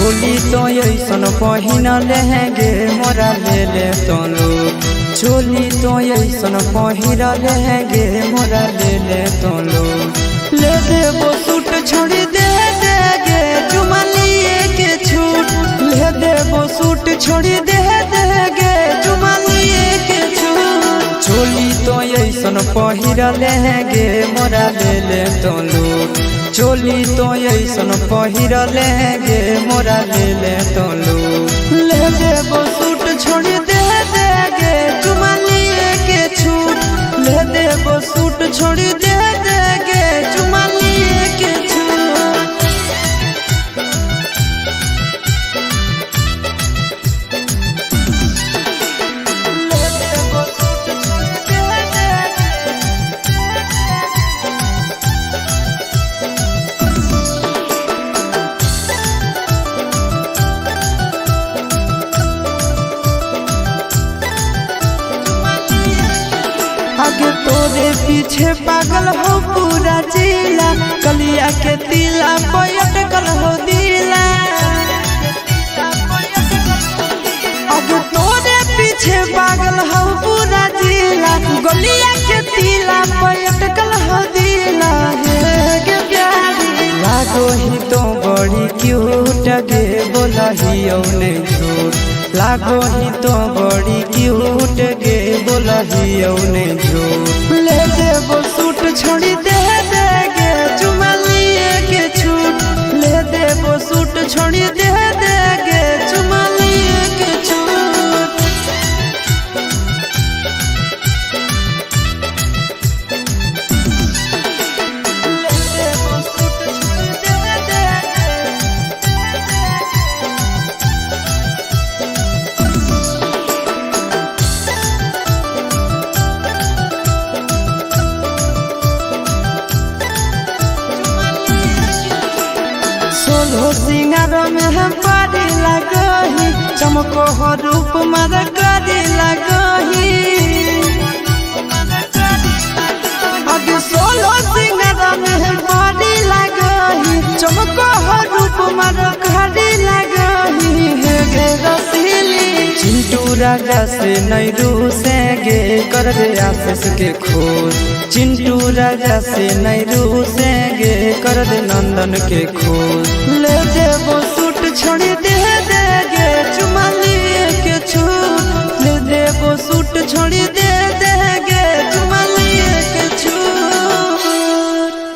चोली तो ऐसन पहिन लहंगे मोरा ले ले तोलो। चोली तो ऐसन पहिन लहंगे मोरा ले ले तोलो। ले देबो सूट छोड़ी दे देगे चुमा लिए के छूट। ले देबो सूट छोड़ी दे देगे चुमा लिए के छूट। चोली तो ऐसन पहिन लहंगे मोरा ले ले तोलो। चोली तो ऐसन पहिर लहंगे मोरा ले ले तोलो। ले देबो सूट छोड़ी दे देगे चुमा लिए के छूट। ले देबो सूट छोड़ी दे देगे चुमा लिए के छूट। ले देबो सूट छोड़ी दे देगे। आगे तोरे पीछे पागल हो पूरा जिला, कलिया के तिला अटकल हो दिला। आगे तोरे पीछे पागल हो पूरा जिला, गलिया के तिला अटकल हो दिला। हे गे प्यारी लागो ही तो बड़ी क्यूट गे बोला ही औने झूठ। लागो ही तो बड़ी क्यूट गे बोला ही औने झूठ। ले देबो सूट छोड़ी दे देगे चुमा लिए के छूट। ले देबो सूट छोड़ी दे देगे चुमा लिए के छूट। ले देबो सूट छोड़ी दे देगे। सोलहो सिंगार में हम पारी लगही, चमको हो रूप मर करी लगही। आगे सोलहो सिंगार में हम पारी लगही, चमको हो रूप मर करी लगही। हे गे रसीली चिंटू राजा से नहीं रूसेंगे कर दे आशीष के खोज। चिंटू राजा से नहीं रूसेंगे कर दे नंदन के खोज। ले देबो सूट छोड़ी दे देगे चुमा लिए के छूट। ले देबो सूट छोड़ी दे।